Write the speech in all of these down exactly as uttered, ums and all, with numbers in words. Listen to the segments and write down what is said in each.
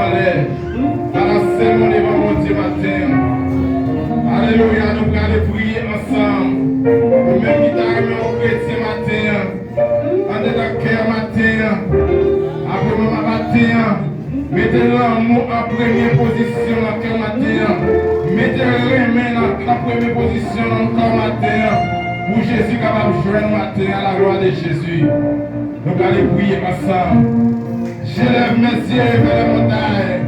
Alè, balanse nou devan Bondye maten an. Alelouya, nou prale priye ansanm. Ou menm ki ta renmen yon kretyen maten an, anndan kè maten an, apre manman maten an, mete lanmou an premye pozisyon nan kè maten an. Mete renmen nan, an premye pozisyon nan kè maten an. Pou Jezi kapab jwenn maten an, la gloire de Jésus. Nou prale priye ansanm. Je lève mes yeux vers les montagnes.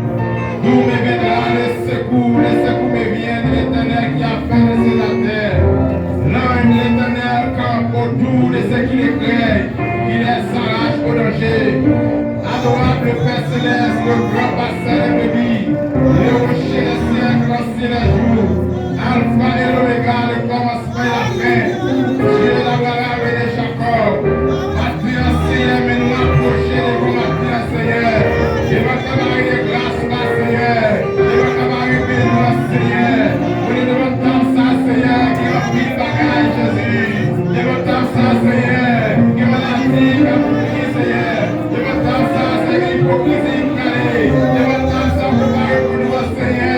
D'où me viendra le secours? Le secours me vient de l'Éternel qui a fait les cieux et la terre. L'ange de l'Éternel campe autour de ceux qui le craignent, qui les arrache au danger. Adore le Père céleste, le grand pasteur des brebis, le rocher des siècles, l'ancien des jours, Alpha et l'Oméga, le commencement et la fin, Dieu d'Abraham et de Jacob. Maten an, Senyè, men nou apwoche devan maten an, Senyè. Devan kabare de gras ou la, Senyè. Devan kabare beni w la, Senyè. Kote devan tab sa, Senyè, gen anpil bagay, Jezi. Devan tab sa, Senyè, gen maladi k ap mouri, Senyè. Devan tab sa, Senyè, gen ipokrizi k prale. Devan tab sa, prepare pou nou an, Senyè.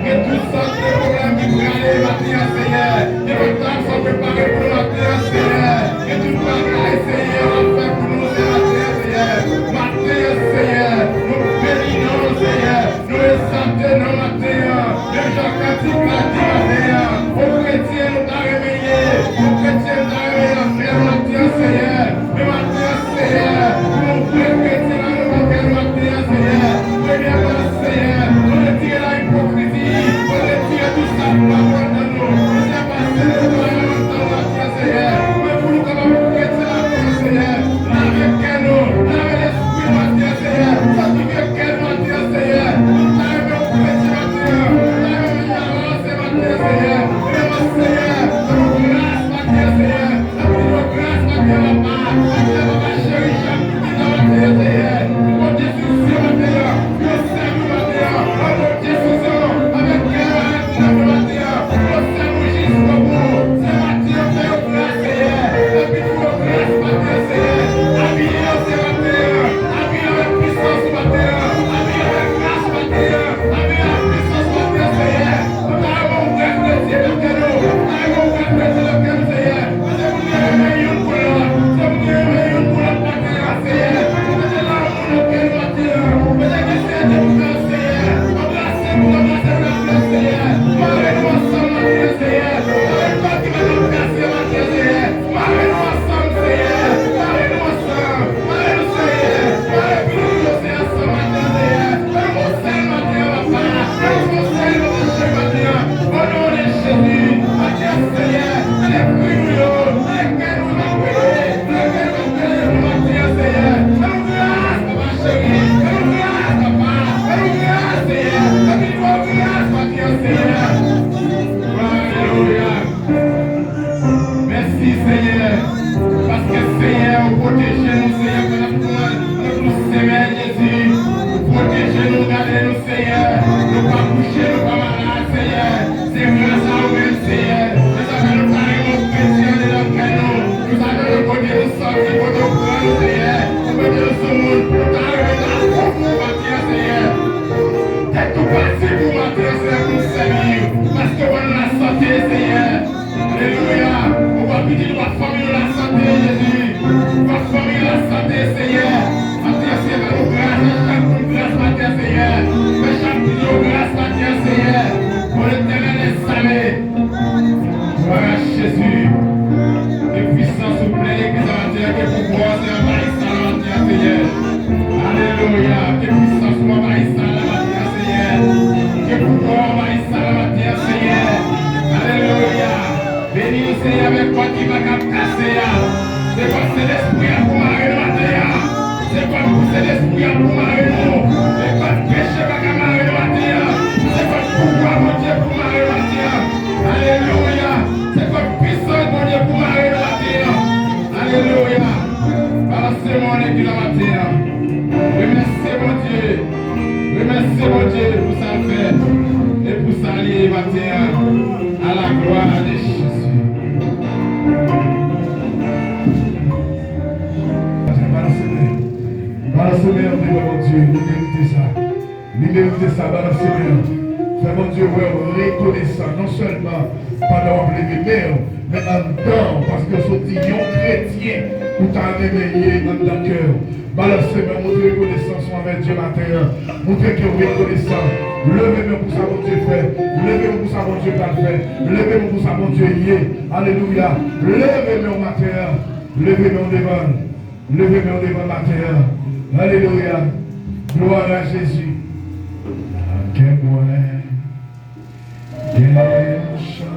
Gen tout sòt de pwoblèm ki prale maten an, Senyè. Devan tab sa, prepare pou nou maten an, Senyè. Gen tout bagay, Senyè, w ap fè pou nou se maten an, Senyè. Maten an, Senyè, nou beni non w, Senyè. Nou egzalte non w maten an. Menm jan kantik la di maten an, yon kretyen nou ta renmen ye, yon kretyen nou ta renmen ye nan kè nou maten an, Senyè. Men maten an, Senyè, pou nou vle kretyen nan nou nan kè nou maten an, Senyè. Premyèman, Senyè, nou retire la ipokrizi, nou retire tout sa ki pa bon nan nou. Senyè, pase netwaye nou nan tan maten an, Senyè. Men pou nou kapab kretyen maten an, Senyè, lave kè nou, lave lespri nou maten an, Senyè. Santifye kè nou maten an, Senyè. Nou ta renmen yon kretyen maten an, nou ta renmen yon avanse maten an, Senyè. Vrèman, Senyè, fè nou gras maten an, Senyè. Fè nou gras maten an, papa. Maten an, papa cheri, chak moun ki nan maten an, Senyè. Pran desizyon maten an. Yo sèvi maten an. Pran desizyon avèk kè avèk nanm maten an. Yo sèvi w jis o bout. Se maten an, fè yo gras, Senyè. Fè pitit yo gras maten an, Senyè. Abiye yo se maten an. Abiye yo avèk pisans ou maten an. Abiye yo avèk gras maten an. Abiye yo avèk pisans maten an, Senyè. Nou ta renmen w gras Bondye nan kè nou. Nou ta renmen w gras Bondye nan kè nou, Senyè. Pase pou nou te renmen youn pou lòt. Se pou nou te renmen youn pou lòt maten an, Senyè. Mete lanmou nan kè nou maten an. Mete gen sèten pou fè, Senyè. Anbrase nou, anbrase nou nan kè, Senyè. Mare nou ansanm maten an, Senyè. Mare kòd ki mete nou kase maten an, Senyè. Mare nou ansanm, Senyè. Mare nou ansanm. Mare nou, Senyè. Mare pitit nou yo, Senyè, ansanm maten an, Senyè. Fè nou yon sèl maten an, papa. Fè nou yon sèl maten an, Senyè, maten an. O non de Jezi, maten an, Senyè, mete pri nou yo, mete kè nou nan priye, mete kè nou nan priye pou maten an, Senyè. Fè nou gras, papa cheri. Fè nou gras, papa. Fè nou gras, Senyè. Fè nou gras maten an, Senyè. Alelouya. Mèsi, Senyè, paske, Senyè, ou pwoteje nou, Senyè, pandan tout, pandan tout semèn, Jezi. Ou pwoteje nou, gade nou, Senyè. Nou pa kouche, nou pa malad, Senyè. Se gras a ou menm, Senyè. Se sa fè nou ta renmen w, Kretyen, andedan kè nou. Nou ta renmen kote nou sòti, kote ou pran nou, Senyè. Ou mete nou sou moun, nou ta renmen ta fò pou maten an, Senyè. Tèt nou pati pou maten an, Senyè, pou nou sèvi w. Paske w ban nou lasante, Senyè. Alelouya. Ou ba pitit, ou ba fanmi nou lasante, Jezi. Ou ba fanmi nou lasante, Senyè. Maten an, Senyè, fè nou gras, fè chak moun gras maten an, Senyè. Fè chak pitit yo gras maten an, Senyè. O Letènèl dèzame. Glwa a Jezi. Ke pwisans ou plen legliz la maten an, ke pouvwa w, Senyè, anvayi sal la maten an, Senyè. Alelouya. Ke pwisans ou anvayi sal la maten an, Senyè. Ke pouvwa w anvayi sal la maten an, Senyè. Alelouya. Beni nou, Senyè, avèk kòd ki pa kab kase a. Se kòd Sentespri a pou mare nou maten an. Se kòd pou Sentespri a pou mare nou. Se kòd peche pa ka mare nou maten an. Se kòd pouvwa Bondye pou mare nou maten an. Alelouya. Se kòd pwisans Bondye pou mare nou maten an. Alelouya. Balanse men w nan legliz la maten an. Remèsye Bondye. Remèsye Bondye pou sa l fè e pou sa l ye maten an. A la glwa de Jezi. Balanse men. Balanse men an devan Bondye. Li merite sa. Li merite sa, balanse men w. Fè Bondye wè w rekonesan, non sèlman pandan w ap leve men w, men anndan w, paske w sot di yon kretyen ou ta renmen ye anndan kè w. Balanse men w, montre rekonesans ou anvè Dye maten an. Montre ke w rekonesan. Leve men w pou sa Bondye fè. Leve men w pou sa Bondye pral fè. Leve men w pou sa Bondye ye. Alelouya. Leve men w maten an. Leve men w devan l. Leve men w devan maten an. Alelouya. Glwa a Jezi. Nan kè mwen gen yon chan.